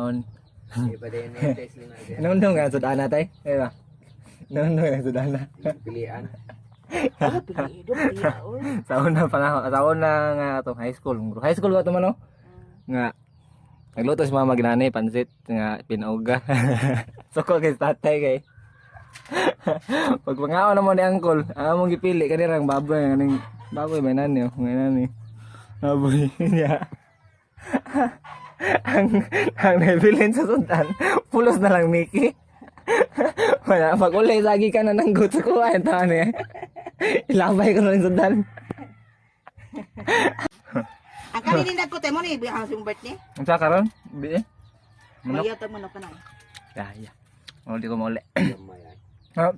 Naon. Iba din yung test nila siya. Noon nga sudana tay. Eh ba? Noon nga sudana. Pilian. Ano pili? Do pili. Oy. Sa una pa nga, sa una nga atong high school. High school ba ito man no? Nga nagluto si mama ginani pansit nga pinauga. Soko kay tatay kay. Pag pangaon na mo ni uncle, ang among gipili kanirang baboy kaning baboy may nani oh, may nani. Baboy niya. Ang nabilin sa sundan, pulos na lang Mickey. Wala, pag uli, sagi ka na ng gusto ko. Ay, tawa niya. Ilabay ko na lang sundan. Ang kaninin ko tayo mo ni ang siyong birthday. Ang sa karon? Bi eh. Manok. Mayaw tag manok ka na. Ya, ya. Oh, di ko mauli. Gamay. Ha?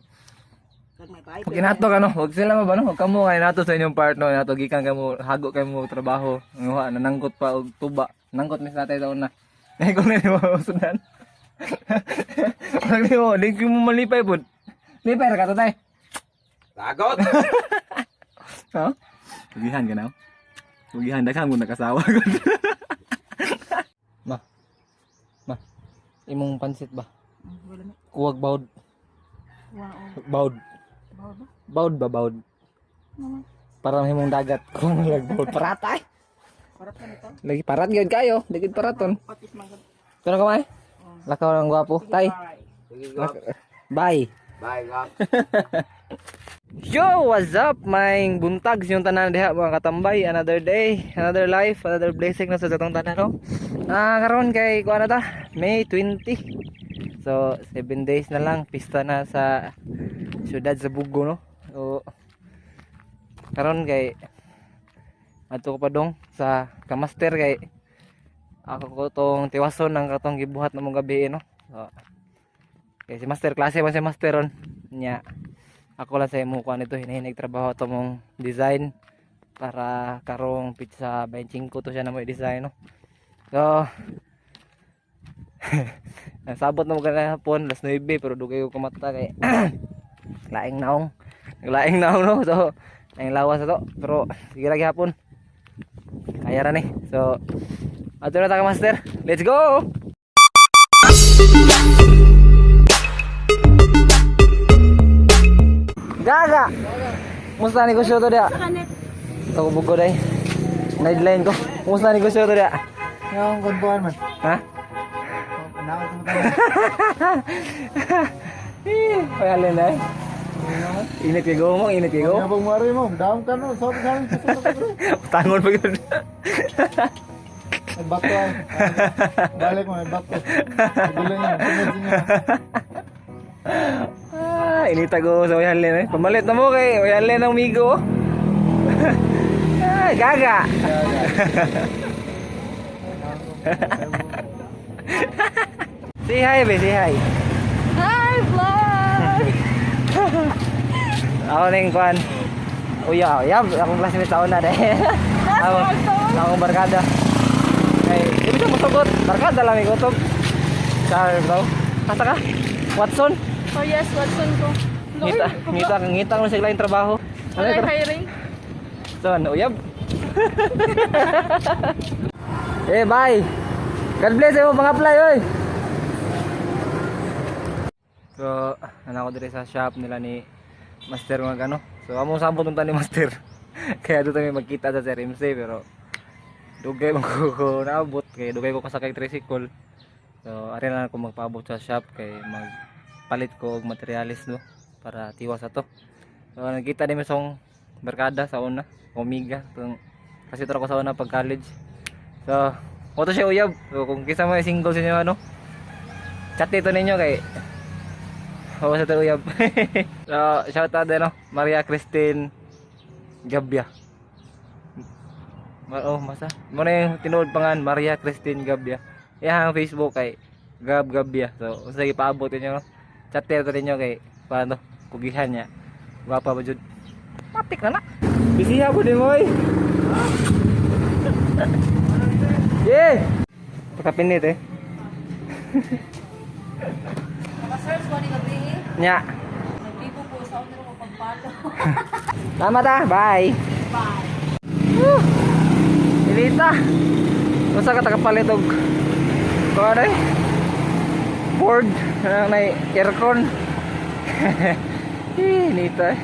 Kag may bahay. Pag inato ka no, wag sila mabano, wag kamo kay nato sa inyong partner, nato gikan kamo hago kay mo trabaho. Nguha nanangkot pa og tuba. Nangkot mis natay taon na. Nay ko na nimo sundan. Wag nimo, di ko mo malipay pud. Lipay ra ka to tay. Lagot! Ha? Tugihan ka na. Tugihan daghan mo nakasawa gud. Ma. Ma. Imong pansit ba? Wala na. Kuwag bawd. Wow. Bawd. Bawal ba? Bawd ba bawd? Naman. Para mahimong dagat. Kuwag lang bawd. Parat ay. Parat ka nito. Lagi parat gyud kayo, lagi paraton. Patis man gud. Tara kamay. Lakaw ng gwapo. Tay. Bye. Sige, Gop. Bye. Bye, Gop. Yo, what's up? May buntag sa inyong tanan diha mga katambay. Another day, another life, another blessing na sa atong tanan no. Ah, karon kay kuan na ta, May 20. So, 7 days na lang pista na sa siyudad sa Bugo no. So, karon kay adto ko pa dong sa kamaster kay ako ko tong tiwason ang katong gibuhat na mong gabi no. So, kay si master klase man si master ron. Nya ako lang sa imo kuan ito hinahinag trabaho to mong design para karong pizza 25 to siya na mo i-design no. So nasabot na mo kanina hapon alas 9 pero dugay ko kumata kay laing naong laing naong no. So laing lawas na to pero sige ra gihapon kaya ra ni. So ato na ta ka master, let's go. Gaga. Musta negosyo to dia? Ito ko bugo day. Nightline ko. Musta negosyo to dia? Yung kwentuhan man. Ha? Panawag mo tayo. Eh, payalin day. Init kay go mo, init kay go. Nga pag mari mo, dam ka no. Sorry sa akin. Tangon pa yun. May bato ay. Balik mo, may bato. Gulo niya. Sunod niya. Ah, inita ko sa uyalin eh. Pamalit na mo kay uyalin ang migo. Ah, gaga. Say hi, be, say hi. Hi vlog. Ako na yung kwan. Uya, uyab. Akong classmate sa una dahil. Ako, akong barkada. Ay, di ba siya musugot? Barkada lang may gutom. Char, bro. Asa ka? Watson? Oh yes, Watson ko. Ngita, ngita, ngita ko sa ilang trabaho. Ano Wala yung hiring. So, ano, uyab? Eh, bye! God bless mo pang-apply, oy! So, ano ako dire sa shop nila ni Master mga ano. So, among sabot unta ni Master. Kaya doon kami magkita sa Sir MC pero dugay man ko naabot kay dugay ko kasakay tricycle. So, ari na lang ako magpaabot sa shop kay magpalit ko og materialis no para tiwas ato. So, nagkita din mi sa akong barkada sa una, Omega, tung kasi tara ko sa una pag college. So, mo to siya uyab. So, kung kisa may single sa inyo ano, chat dito ninyo kay Oo, sa to uyab. So, shout out din no, Maria Christine Gabia. Ma oh, masa. Mo na yung tinuod pa nga, Maria Christine Gabia. Iya ang Facebook kay Gab Gabia. So, unsa ipaabot ninyo no? Chat dito ninyo kay paano kugihan niya. Gwapa ba jud? Matik na na. Bisiha po din mo oy. Yeah. Pagkapinit eh. Naka-search ko ni gabi. Nya. Nagtibo ko sa ako mo pagpalo. Tama ta. Bye. Bye. Woo! Ilita. Unsa ka takapalit og kuan? ka day? Ford na nay aircon. Eh, nito eh.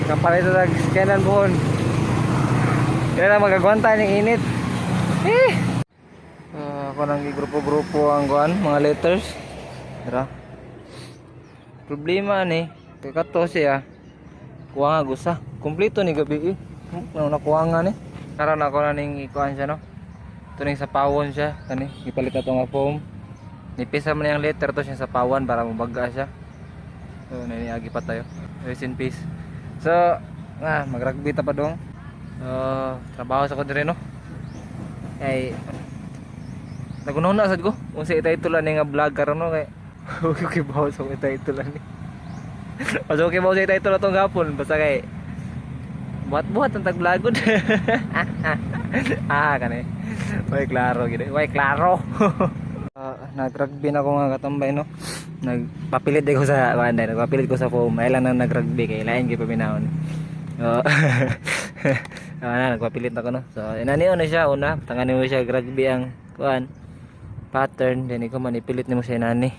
Kapalit sa scanan buhon. Kaya na magagwanta ng init. Eh. Ako nang grupo-grupo ang kuan, mga letters. Tara. Problema ni, kay kato siya. Kuha nga gusa. Kompleto ni gabi eh. Nakuha nga ni. Karon ako na ning ikuan siya, no. Ito ning sapawon siya kani, gipalit na to nga foam. Nipis man yung letter to siya sa pawan para mabaga siya. So naniagi pa tayo. Rest in peace. So, magrugby ta pa dong. So, trabaho sa ko dire, no. Kay nagunaw na sad ko. Unsa i-title ani nga vlog karon, no, kay okay ba sa i-title ani. Mas okay ba sa i-title atong gapon basta kay buhat-buhat ang tag-vlog. Kani. Way klaro gid. Way klaro. Nag-rugby na ako, mga katambay, no. Nagpapilit ko sa kuan, nagpapilit ko sa foam. Ay lang nang nag-rugby kay lain gyud paminahon. So, na nagpapilit ako, no. So inani na siya una, tangani mo siya rugby ang kuan pattern, then ikaw man ipilit nimo siya inani.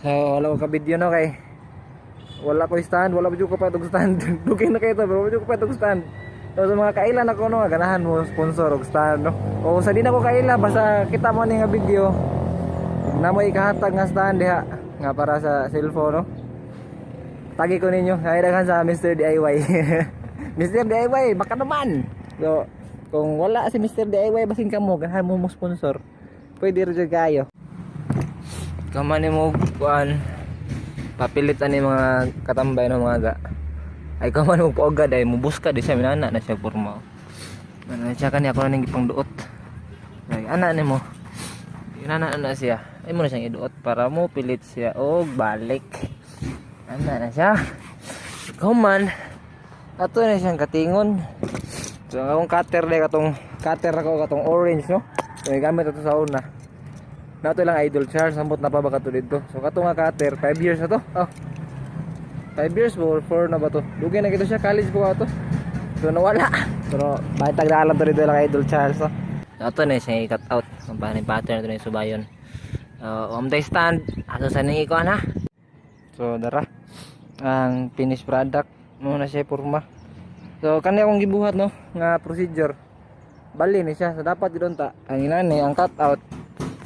So wala ko ka video, no, kay wala ko stand, wala pa jud ko pa og stand. Dugay na kayo to, pero wala jud ko pa og stand. So sa mga kailan ako, no, ganahan mo sponsor og stand, no. O sa di na ko kaila, basta kita mo ni nga video. Na mo ikahatag nga stand diha nga para sa cellphone, no. Tagi ko ninyo, ay daghan sa Mr. DIY. Mr. DIY, baka naman. So, kung wala si Mr. DIY basin kamo ganahan mo mo sponsor. Pwede ra jud kayo. Kamani mo kuan papilit ani mga katambay no, mga ga. Ay kaman mo paugad ay mubuska di siya minana na siya porma. Ano siya kani ako na ning gipangduot. Ay ana nimo. Inana na siya. Ay mo na siyang iduot para mo pilit siya og balik. Ana na siya. Ikaw man ato na siyang katingon. So ang akong cutter day katong cutter ako katong orange, no. So gamit ato sa una. Nato lang Idol Charles, ambot na pa ba kato dito. So kato nga cutter, 5 years na to. Oh. 5 years ba or 4 na ba to? Dugay na gito siya, college po to. So nawala. Pero bakit tagdaalam to dito lang Idol Charles, no? Ato na siya i-cut out. Ang paano yung pattern ito na yung subayon. The stand. Ato sa ning ikuan ha. So dara. Ang finished product mo na siya porma. So kani akong gibuhat, no, nga procedure. Bali ni siya. So dapat gid unta ang inani ang cut out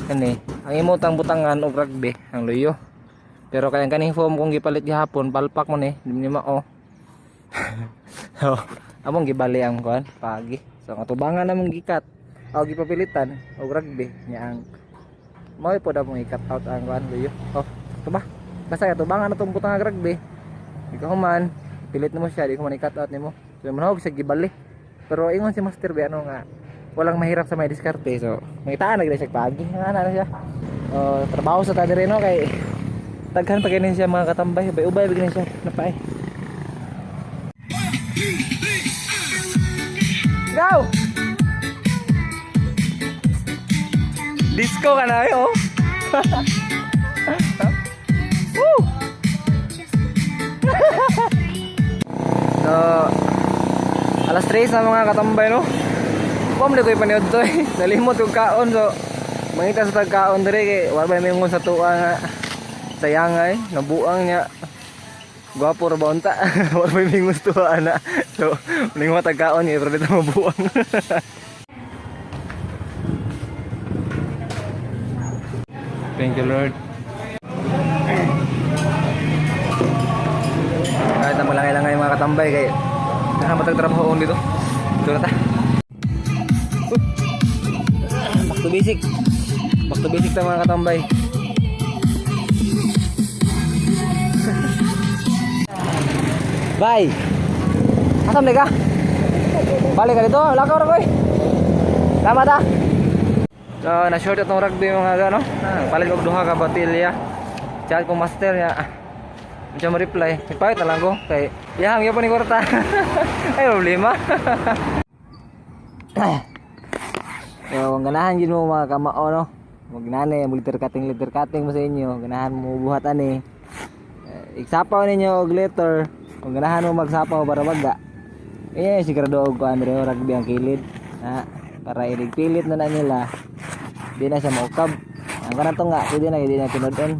kani ang imo tang butangan og rugby ang luyo. Pero kaya ang kaning foam kong gipalit gihapon palpak mo ni, di ni mao. So, among gibali ang kuan pagi. So ang atubangan namong gikat o gipapilitan og rugby nya ang mao pod among i-cut out ang kuan luyo. Oh, ito ba? Basta katubangan na tong butang rugby. Di ka human, pilit nimo siya, di ko man i-cut out nimo. So manahog siya gibali. Pero ingon si Master B ano nga walang mahirap sa may diskarte. So mangitaan na gid siya pagi. Nga na siya. Oh, trabaho sa ta diri, no, kay daghan pa kini siya, mga katambay, ubay-ubay pa kini siya napaay. Go! Disco ka na eh, oh. Woo! So, alas 3 na, mga katambay, no? Pam ko ipaniod to eh. Nalimot yung kaon, so mangita sa tagkaon dire kay wala ba may sa tuwa nga sayang ay nabuang niya. Gwapo ra ba unta? Wala ba may tuwa ana. So, ningon tagkaon niya pero dito mabuang. Thank you, Lord. Kahit na malangay-langay, mga katambay, kay nakamatag trabaho dito. Dito na ta. Back to basic. Back to basic ta, mga katambay. Bye. Asam ka? Balik ka dito. Lakaw ra koy. Tama ta. So, na-short atong rugby, mga gano. Palit og duha ka batilya. Chat ko master niya. Medyo mo reply. Ipakit na lang ko kay iyang gyapon ni kwarta. Ay problema. So, kung ganahan gid mo mga kamao, no. Magnani, mo letter cutting mo sa inyo, ganahan mo buhat ani. Eh, igsapaw ninyo og letter. Kung ganahan mo magsapaw para baga. Eh, sigurado og kuan diri rugby ang kilid. Ha, para inig pilit na na nila. Di na siya maukab. Ang kanang tunga, pwede na hindi na tinud-on.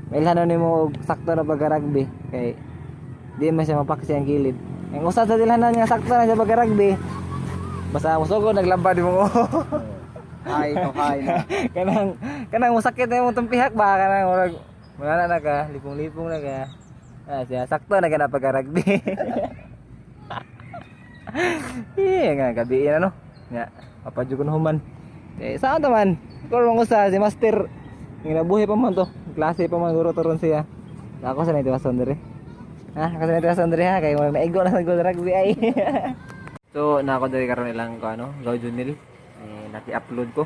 Mailhan nimo og sakto na pagka rugby kay di man siya mapaksi ang kilid. Ang usa sa dilhanan nga sakto na siya pagka rugby. Basta mosugod naglaba di mo. Hi, to hi na. Kanang kanang masakit na imong tumpihak ba, kanang murag wala na ka, lipong-lipong na ka. Ah, siya sakto na ka na pagka rugby. Eh, nga gabi ano. Nga papadyo ko na human. Eh, saan ta man? Kung mga usa si master nginabuhi pa man to. Klase pa man guro to ron siya. Ako sa nitiwason diri. Ha, ako sa nitiwason diri ha kay murag naigo na sa good rugby ay. So, na ako diri karon ilang ko ano, Gaw Junil. Eh, naki-upload ko.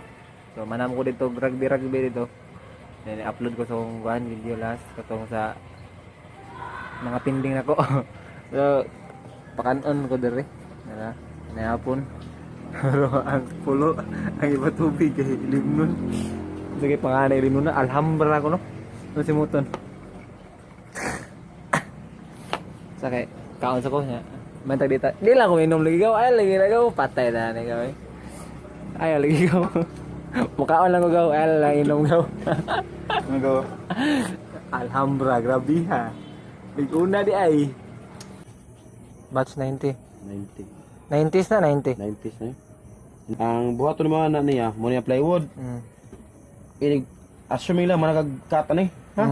So, manam ko dito rugby rugby dito. Then upload ko sa akong kuan video last katong sa mga pinding nako. So, pakanon ko diri. Nala, nahapon. Pero ang pulo, ang iba tubig kay ilimnon. Sige, panganay ilimnon na Alhambra ko no. Ano si Muton? Sa kay kaon sa ko niya. Mantag dita. Di lang ko inom lagi gaw. Ay lagi na gaw patay na ni gaw. Eh. Ay lagi gaw. Mukaon lang ko gaw. Ay lang inom gaw. Ano gawa? Alhambra, grabe ha. Big una di ay. Batch 90. 90. 90s na 90. 90s na yun. Ang buhaton ng mga na niya, mo niya plywood. Inig, assuming lang, managagkata na eh. Ha?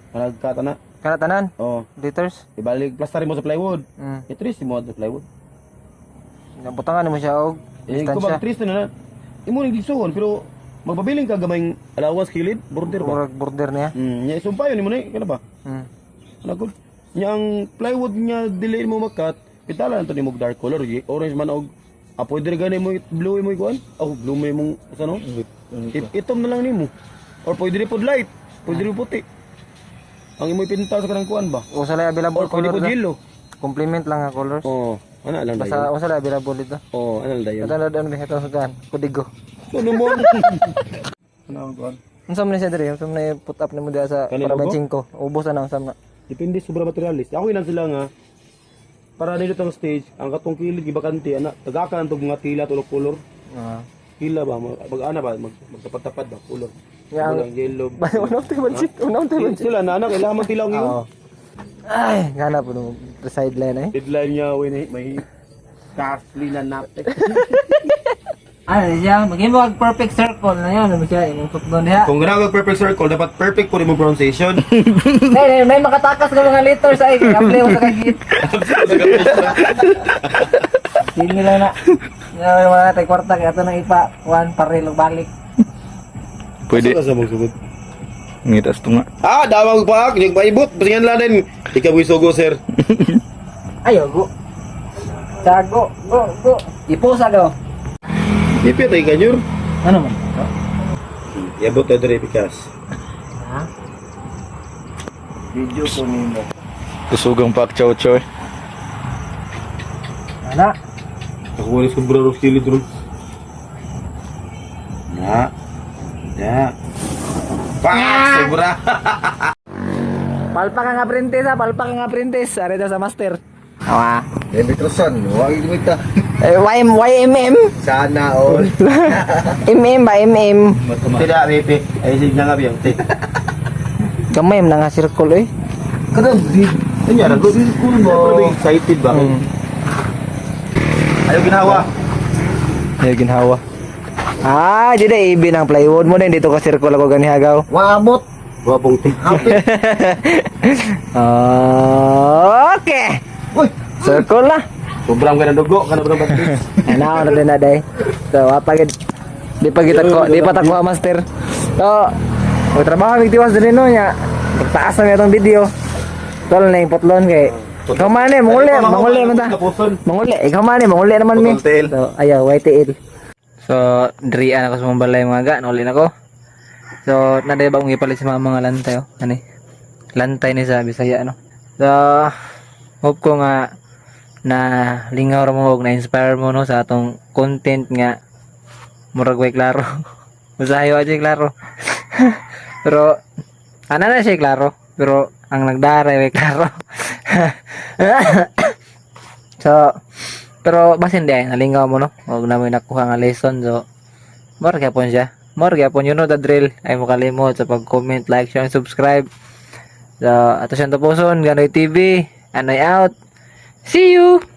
Managagkata na. Kana tanan, Oh, liters. ibalik, plasterin mo sa plywood. I-trace mo sa plywood. Nabutangan mo siya og Eh, kung distansya. mag-trace na na, imo ning gisuon, pero magpabiling ka gamayng allowance kilid, border ba? Murag border niya. Nya isumpayon nimo na, eh, kana ba? Ano gud? Nya ang plywood niya dili mo makat, pitala na to nimo og dark color, orange man og pwede ra gani mo blue mo ikuan? Oh, blue mo imong sa no? Itom na lang nimo. Or pwede rin pod light, pwede rin puti. Ang imoy pinta sa kanang kuan ba? Usa lang available Or pwede color. pod Da. yellow. Complement lang ang colors. Oh, ana lang Basta dayon. usa lang available dito. Oh, ana lang dayon. Ito na doon ito sa kan. Kudigo. Ano mo? Ano ang kuan? Unsa man ni siya diri? Unsa man ni put up nimo diha sa Kanino para go? 5? Ubos na unsa man. Depende sobra materialis. Ako ilan sila nga para nito tang stage, ang katong kilid gibakante ana, tagakan tog mga tila tulok color. Tila ba pag ana ba magtapat-tapat ba color. Yeah, Walang yellow. Una tayo bansit, una tayo Di- bansit. Sila na anak, kailangan man tilaw ngayon. Oo. Ay, gana po nung sideline eh. Deadline niya, when may costly na napek. Ano siya, maging mo perfect circle na yun. Ano siya, imong sukdon diha. Kung ganawa kag perfect circle, dapat perfect po rin mo pronunciation. May makatakas ka mga letters ay, apply mo sa kagit. Sige lang na. Nga mga tay kwarta kay ato nang ipa, one paril og balik. Pwede. Asa sa magsugod? Ngitas to nga. Ah, dawang pa, yung paibot, pasingan lang din. Ikaw yung sugo, sir. Ayo, go. Sa go, go, go. Ipusa go. Ipit ay kanyur. Ano man? Yabot na dere pikas. Ha? Video ko nimo. Kusugang pak chow chow eh. Ana. Ako wala sobra ro kilid ron. Na. Na. Pak, sobra. Palpa ka nga apprentice ha, palpa ka nga apprentice. Are daw sa master. Awa. Eh, Petroson, wag gumita. Eh, YMM? Sana all. MM ba, MM? Tidak, Pepe. Ay, sige na nga, biyang. Te. Gamay man nga circle eh. Kada big Ano yan? Good. circle mo. Excited ba? Ayaw ginawa. Ay, ginhawa. Ah, di na ibi ng plywood mo na dito ka circle ako ganihagaw. Waabot. Wapong te. Okay. Uy, Circle na. Sobrang ka ng dugo, ka na ba ng battery? Ano na din na day. So, wapagid. Di pa kita ko, di pa takwa master. So, og trabaho mig tiwas diri no nya. Pagtaas na itong video. Tol na yung putlon kay. Ikaw man eh, manguli, manguli man ta. Manguli, ikaw man eh, manguli naman mi. Putol tail. So, ayaw, YTL. So, dirian ako sa mga balay mga ga, nauli na ko. So, naday ba akong ipalit sa mga lantay oh. Ani? Lantay ni sa Bisaya no. So, hope ko nga na lingaw ra mo og na-inspire mo no sa atong content nga murag way klaro. Usahay wa siya klaro. Pero ana na siya klaro, pero ang nagdaray way klaro. So, pero basin di ay nalingaw mo no. Og na mo nakuha nga lesson, so mura gyapon siya. More gyapon, you know the drill. Ay mo kalimot sa pag-comment, like, share, and subscribe. So, ato siyang tapuson, Ganoy TV. Anoy out. See you!